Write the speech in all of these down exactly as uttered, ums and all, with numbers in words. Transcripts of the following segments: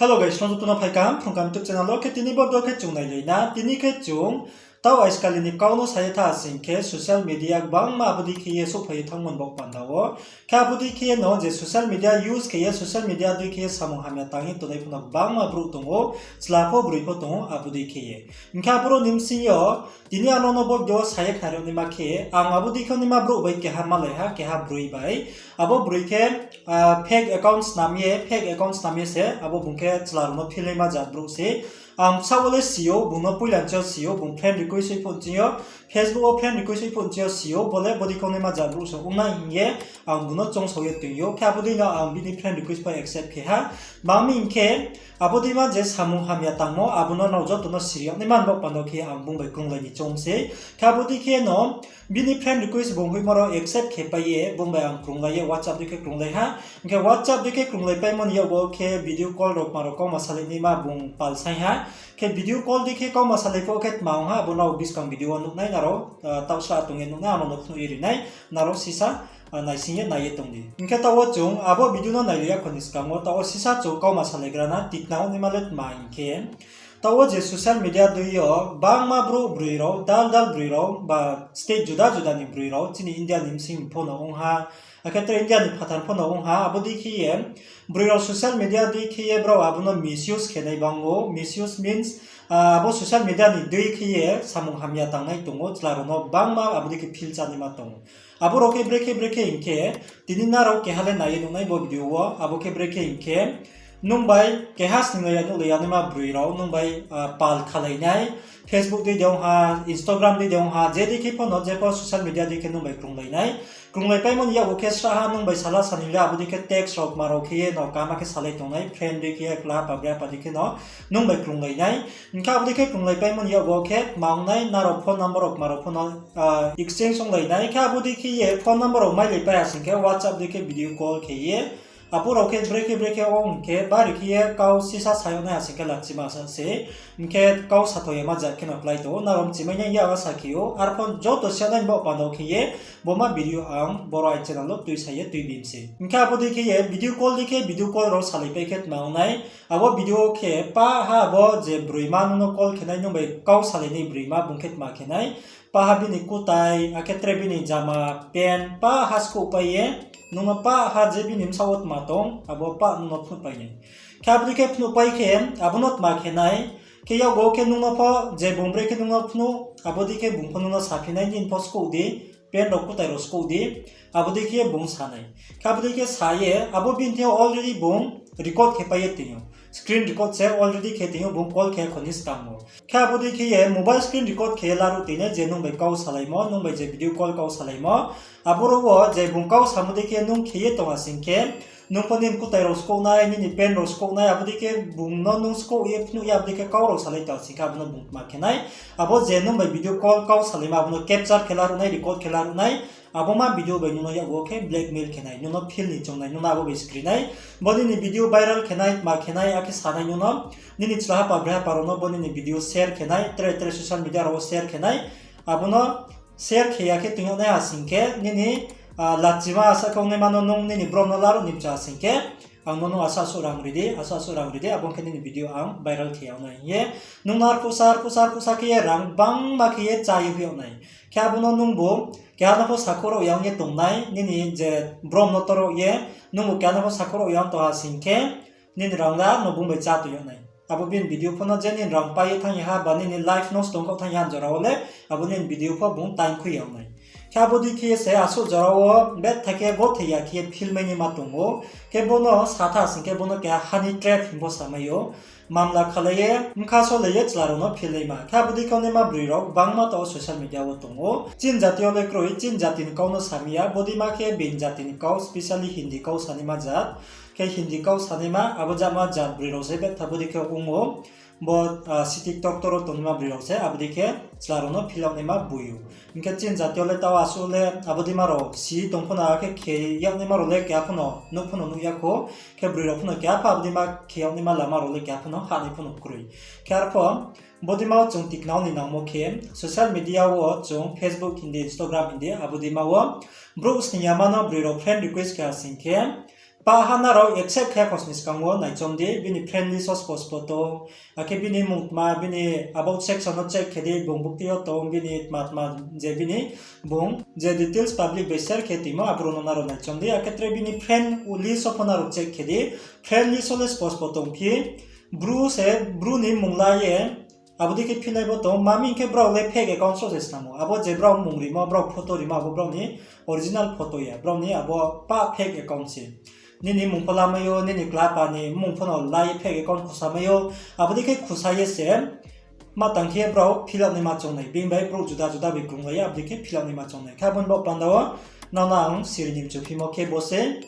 Hello guys, nrao joto no phai kaham, Phrung Kaham YouTube channel wo. Khe tini bo video khe chung nailai na, tini khe chung tau aiskali ni kau no sa ye tha sing khe social media gbangma abo dei khe ye souhphai ye thanngmo ni baoh panda wo. Khe abo dei khe ye no je social media use khe ye social media dei khe ye samung hamya tang ye tongnai pho no gbangma brouh tong ou, chla pho broi pho tong ou abo dei khe ye. Hing khe aboro ni bsing yo tini ang nrao no bo video wo sa ye khnari yag naima khe, ang abo dei khe naima brouh bai keha malai ha, keha broi bai. Abo broi khe fake account snam ye, fake account snam ye se abo bung khe chla rao no philnaima jat brouh se. Ang bsaoh wo le si ou, bung no poila nching yo si ou, bung friend request oi phuh nching yo, Facebook wo friend request oi phuh nching yo si ou, bo le bodei khe naima jat brouh se ong nai hing ye ang bung no choungsao ye toing ou. Khe abo dei no ang bini friend request pho accept khe ha. Tma hing khe, abo dei ma je samung hamya tangmo, abo no nrao joto no siri yag naima ni baoh panda khe ang bung bai krunglai ni choung se. Khe abo dei khe no bini friend request bung hoihmo rao accept khe pai ye, bung bai ang krunglai ye WhatsApp dei khe krunglai ha. Hing khe WhatsApp dei khe krunglai paimo ni yakgu wo khe video call rao kma rao kauma salai naima bung pal saing ha. Khe video call dei khe kauma salai pho khe tma ong ha, abo nrao buskang video wo nuh nai, nrao taohsa tong ye nuh nai, ang nrao no phnuh ye ri nai, nrao sisa naising ye nai ye tong di. Hing khe taoh wo chung abo video no nailai ya kho ni skang wo taoh wo sisa chung kauma salaigra na tikna wo naima le tma hing khe, taoh wo je social media dei yo gbangma brouh broi rao, dal dal broi rao, ba state juda juda ni broi rao, chini India ni bsing pho no ong ha, akhe tre India ni phathar pho no ong ha, abo dei khe ye broi rao social media dei khe ye brao abo no misuse khe nai bang ou, misuse means, abo social media ni dei khe ye samung hamya tangnai tong ou, chla rao no gbangma abo dei khe phil chá naima tong ou. Abo rao khe brekhe brekhe hing khe, tini nrao keha le nai ye nuh nai bo video wo, abo khe brekhe hing khe, nung bai keha sninglai ya nuhlai ya naima broi rao, nung bai pal khalai nai, Facebook dei de ong ha, Instagram dei de ong ha, je dei khe pho no, je pho social media dei khe nung bai krunglai nai. Krunglai paimo ni yakgu khe srahha nung bai sala sani le abo dei khe text rao kma rao khe ye no kaham khe salai tongnai, friend dei khe ye, chla pha bre pha dei khe no nung bai krunglai nai. Hing khe abo dei khe krunglai paimo ni yakgu khe tma ong nai, nrao phone number rao kma rao pho no exchange onglai nai. Khe abo dei khe ye phone number rao mailai pai ha sing khe WhatsApp dei khe video call khe ye, abo rao khe brekhe brekhe ong khe bari khe ye kau sisa sa yag nai ha sing khe lachima sa se. Hing khe kau satho yama jat khe no klái tong ou, nrao mchimai nai ya sa khe ou, arpho joto si yag nai ni baoh panda khe ye, bo ma video ang boro aini channel wo tuisa ye tuibi mi se. Hing khe abo dei khe ye video call dei khe video call rao salai pai khe tma ong nai, abo video wo khe pah ha abo je broima nung no call khe nai, nung bai kau salai nai broima bung khe tma khe nai, pah ha bini kutai, akhe tre bini jama, pant, pah ha skouh pai ye, nung no pah ha je bini bsaoh wo tma tong, abo pah nung no phnuh pai nai. Khe abo dei khe phnuh pai khe, abo no tma khe nai, khe yakgu khe nung no pho, je bung bre khe nung no phnuh, abo dei khe bung pho nung no saphi nai, nini pho skouh di, pant rao kutai rao skouh di, abo dei khe bung sa nai. Khe abo dei khe sa ye, abo bini thing yo already bung record khe pai ye toing ou. Screen record se already khe toing ou, bung call khe kho ni skang wo. Khe abo dei khe ye mobile screen record khe ye laruh toing nai je nung bai kau salaimo, nung bai je video call kau salaimo. Aboro wo je bung kau samo dei khe nung khe ye tong ha sing khe, nung pho nini kutai rao skouh nai, nini pant rao skouh nai, abo dei khe bung no nung skouh ye phnuh ye abo dei khe kau rao salai tong ha sing khe abo no bung tma khe nai. Abo je nung bai video call kau salaimo abo no capture khe laruh nai, record khe laruh nai. Abo ma video bai nung no yakgu khe blackmail khe nai, nung no phil ni choung nai, nung no abo bai skri nai. Bo nini video viral khe nai, tma khe nai, akhe sa nai nung no, nini chla hapa bre hapa rao no bo nini video share khe nai, tre tre social media rao wo share khe nai. Abo no share khe ya khe toing yag nai ha sing khe, nini lachima asa khe ongnaima no nung nini brom no laruh ni mcha sing khe, ang no nung asuh asuh rang ri di, asuh asuh rang ri di, abo ong khe nini video ang viral khe yag nai hing ye. Nung no arphuhsa, arphuhsa, arphuhsa khe ye rang gbangma khe ye chá ye hoih yag nai. Khe abo no nungbu keha no pho sakhouh rao ya ong ye tong nai, nini je brom no toro ye, nungbu keha no pho sakhouh rao ya ong tong ha sing khe, nini rang la no bung bai chá tong yag nai. Abo bini video pho no je nini rang pai ye thanng ya ha, ba nini life nosto ong khaoh thanng ya ha jora wo le, abo nini video pho bung taing khui yag nai. Khe abo dei khe ye se asuh jora wo betha khe gothe ya khe ye philmai naima tong ou. Khe bo no sa tha sing khe bo no keha honey trap hing pho samai ou. Mamla khalai ye, bkha solai ye chla rao no philnaima. Khe abo dei khe ongnaima broi rao gbangma taoh wo social media wo tong ou. Chini jati yo le kroi, chini jati ni kau no sami ya, bodei ma khe being jati ni kau, specially Hindi kau sanaima jat. Khe Hindi kau sanaima, abo jama jat broi rao se betha bodei khe ong ou. Bo city ktor ktor wo tongnaima broi rao se abo dei khe chla rao no phil yag naima boi ou. Hing khe chini jati yo le taoh asuh le abo dei ma rao si tong pho no, akhe khe yag naima rao le keha pho no nuh pho no nuh ya khou. Khe broi rao pho no keha pho abo dei ma khe yag naima lama rao le keha pho no hahnai pho no kroi. Khe arpho bodei ma wo chung tikna wo ni nangmo khe, social media wo chung Facebook hing di, Instagram hing di, abo dei ma wo brouh sning yama no broi rao friend request khe ha sing khe, Pah ha nrao accept khe khosni skang wo naichom di, bini friend list wo spo spo tong, akhe bini mung tma, bini about section no check khe di, bung bukti yo tong, bini tma tma je bini bung je details public bai share khe timo, abo rao no nrao naichom di, akhe tre bini friend list wo pho nrao check khe di, friend list wo le spo spo tong phi, Bru se, Bru ni mung la ye, abo dei khe philai bo tong, mami hing khe brao le fake account sroh se snamo. Abo je brao mung rimo, brao photo rimo, abo brao ni original photo ya. Brao ni abo pah fake account se. Nini mung pho lamai ou, nini klapa ni mung pho no la ye fake account khusa mai ou. Abo dei khe khusa ye se, ma tang khe brao fill up naima choung nai. Bini bai brouh juda juda bai krunglai ye, abo dei khe fill up naima choung nai. Khe abo ni baoh panda wo, nrao no ang siri ni mchu phimo khe bo se,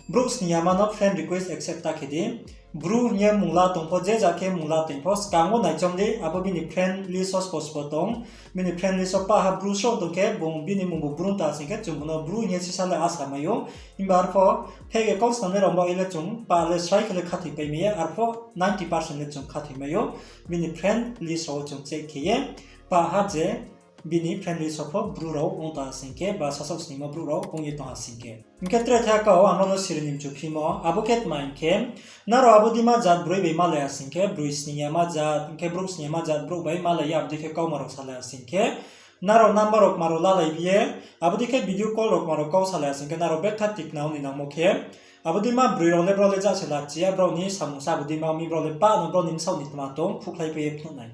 brouh sning yama no friend request accept ta khe di. Bru hing ye mung la tong pho, je ja khe mung la tong pho, skang wo naichom di, abo bini friend list wo spo spo tong. Bini friend list wo pah ha Bru sroh tong khe, bung bini mung bu Bru ta sing khe, chung bung no Bru hing ye sisa le asa mai ou. Himba arpho fake account snamnai rao baoh ye le chung pah le srai khe le khathoi pai mai ya, arpho ninety percent le chung khathoi mai ou. Bini friend list wo chung check khe ye, pah ha je bini friend list wo pho Bru rao ong tong ha sing khe, ba sasaoh sningmo brouh rao ong ye tong ha sing khe. Hing khe tre tha kau ang nrao no siri ni mchu phimo, abo khe tma hing khe, nrao abo deima jat broi bai malai ha sing khe, broi sning yama jat, hing khe brouh sning yama jat brouh bai malai ye abo dei khe kauma rao salai ha sing khe, nrao number rao kma rao lalai bi ye, abo dei khe video call rao kma rao kau salai ha sing khe, nrao betha tikna ong ni nangmo khe, abo deima broi rao le brao le ja se lachi ya, brao ni samung sa abo deima ong mi, brao le pah no brao ni bsaoh ni tma tong, khukhlai pai ye phnuh nai.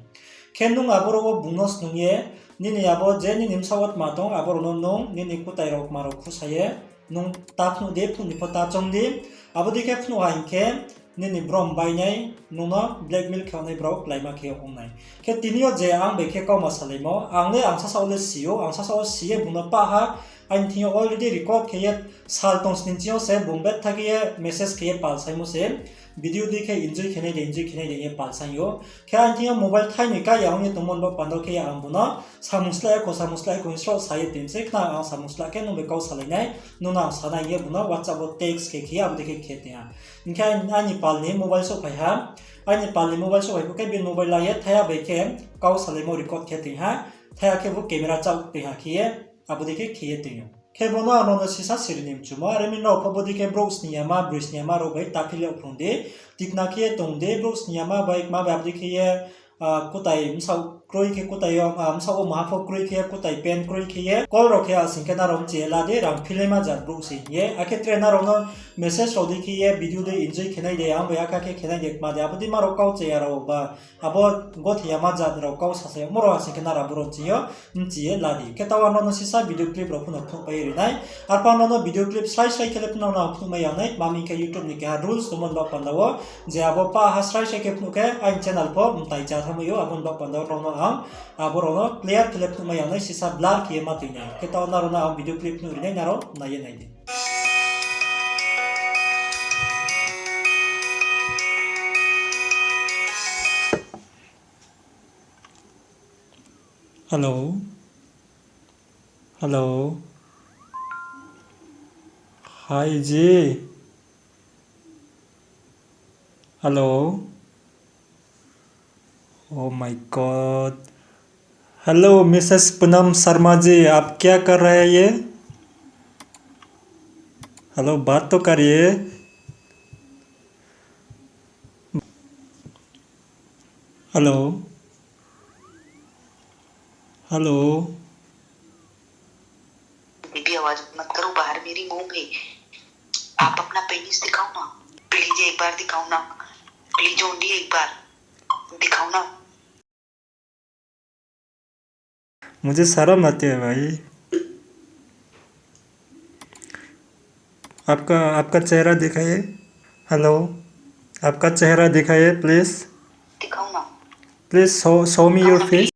Khe nung abo rao wo bung no snung ye, nini abo je nini bsaoh wo tma tong, abo rao no nung, nini kutai rao kma rao khusa ye, nung ta phnuh di, phnuh ni pho ta choung di, abo dei khe phnuh ha hing khe, nini brom bai nai, nung no blackmail khe nai brao, kláima khe ong nai. Khe tini yo je ang bai khe kauma salaimo, ang le ang sasaoh le si ou, ang sasaoh wo si ye bung no pah ha, aini thing yo already record khe ye, sal tong sning ching yo se bung betha khe ye message khe ye pal saimo se, video dei khe enjoy khe nai de, enjoy khe nai de ye pal saing ou. Khe aini thing yo mobile thainoi ka ya ong ye tongmo ni baoh panda khe ye ang bung no samung slái ya kho, samung slái ya kho hing sroh sa ye tong se, khna ang samung slái khe nung bai kau salai nai, nung no ang sa nai hing ye bung no WhatsApp wo text khe khe ye abo dei khe khe tong ha. Hing khe aini pal ni mobile souhphai ha, aini pal ni mobile souhphai pho khe bini mobile la ye thaiha bai khe kau salaimo record khe tong ha, thaiha khe bo camera chaoh tong ha khe ye, abo dei khe khe ye tong ou. Khe bo no ang nrao no sisa siri ni mchumo, are mi nrao pho bo dei khe brouh sning yama, broi sning yama rao bai ta phil yag phrung di, tikna khe ye tong di, brouh sning yama bai kma bai abo dei khe ye, kutai bsaoh kroi khe kutai yo, bsaoh wo maha pho kroi khe ye, kutai pen kroi khe ye, call rao khe ya sing khe nrao mchi ye la di, rang philaima jat brouh se hing ye, akhe tre nrao no message rao dei khe ye, video dei enjoy khe nai de, ang bai akha khe khe nai de, kma de, abo deima rao kau cha ya rao ba, abo gothe yama jat rao kau sasa yagmo rao ha sing khe nrao abo rao ching yo mchi ye la di. Khe taoh ang nrao no sisa video clip rao pho no phnuhpai ye ri nai. Arphuh ang nrao no video clip srai srai khe le phnuh nrao no ang phnuhmai ya nai, mami khe YouTube ni keha rules tongmo ni baoh panda wo, je abo pah ha srai srai khe phnuh khe aini channel pho mtai cha thanngmai ou, abo ni baoh panda wo nrao no ang abo rao no clear khe le phnuhmai ya nai, sisa blur khe ye ma tong nai. Khe taoh nrao no ang video clip phnuh ri nai, nrao nai ye nai di. Hello. Hello. Hi ji. Hello. Oh my God. Hello, Mrs Poonam Sharma ji, आप क्या कर रहे हैं ये? Hello, बात तो करिए। Hello. Hello. Baby, आवाज मत करो, बाहर मेरी मॉम है। आप अपना पेनिस दिखाओ ना, प्लीज एक बार दिखाओ ना, प्लीज ओनली एक बार दिखाओ ना। मुझे शर्म आती है भाई। आपका, आपका चेहरा दिखाइए। Hello, आपका चेहरा दिखाइए, प्लीज। दिखाओ ना। Please show, show me your face.